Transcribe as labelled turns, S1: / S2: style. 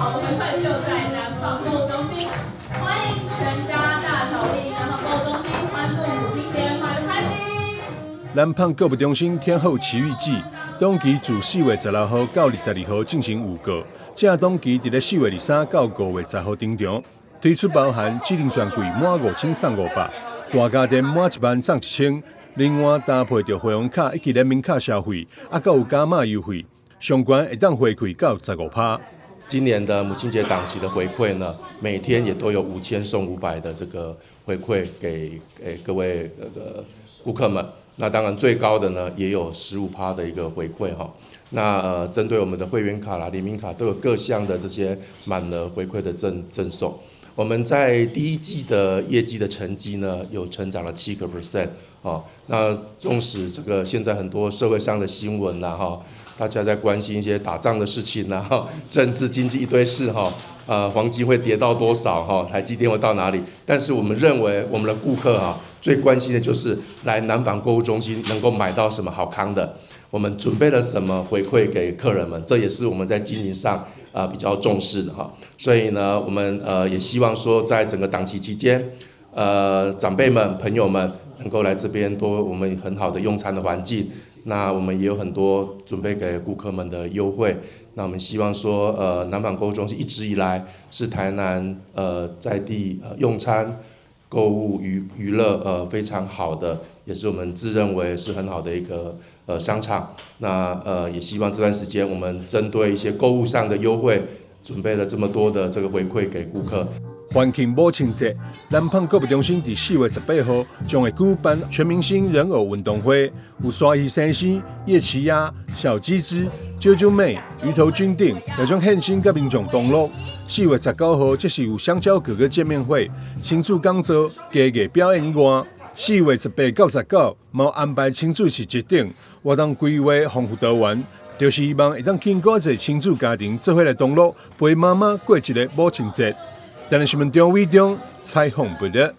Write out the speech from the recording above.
S1: 好的回饋就在南紡購物中心，歡迎全家大小蒞臨南紡購物中心，歡度母親節，買得開心。
S2: 南紡購物中心天后奇遇記檔期自4月16號到22號進行預購，這檔期佇咧4月23到5月10號登場，推出包含指定專櫃滿5000送500，大家電滿1萬送1000，另外搭配著會員卡以及聯名卡消費，猶閣有加碼優惠，上懸會當回饋到15%。
S3: 今年的母親節檔期的回饋呢，每天也都有5000送500的這個回饋給各位那個顧客們。那當然最高的呢，也有15%的一個回饋哈。那針對我們的會員卡啦、聯名卡都有各項的這些滿額回饋的贈送。我們在第一季的業績的成績呢，有成長了7% 哦。那縱使這個現在很多社會上的新聞啦哈，大家在關心一些打仗的事情啦，哈，政治經濟一堆事哈，黃金會跌到多少哈，台積電會到哪裡？但是我們認為我們的顧客啊，最關心的就是來南紡購物中心能夠買到什麼好康的，我們準備了什麼回饋給客人們，這也是我們在經營上比較重視的哈。所以呢，我們也希望說，在整個檔期期間，長輩們、朋友們能夠來這邊多我們很好的用餐的環境。那我們也有很多準備給顧客們的優惠。那我們希望說，南紡購物中心一直以來是台南在地用餐、購物娛樂非常好的，也是我們自認為是很好的一個商場。那也希望這段時間我們針對一些購物上的優惠，準備了這麼多的這個回饋給顧客。
S2: 歡慶母親節，南紡購物中心佇4月18號將會舉辦全明星人偶運動會，有鯊魚先生、葉奇亞、小雞子、啾啾妹、魚頭軍定，也將現身佮民眾同樂。4月19號則是有香蕉哥哥見面會、親子講座、家藝表演以外，4月18到19嘛有安排親子市集等活動規劃豐富多元，就是希望會當吸引閣濟親子家庭做伙來同樂，陪媽媽過一个母親節。台南新聞張偉中採訪報導。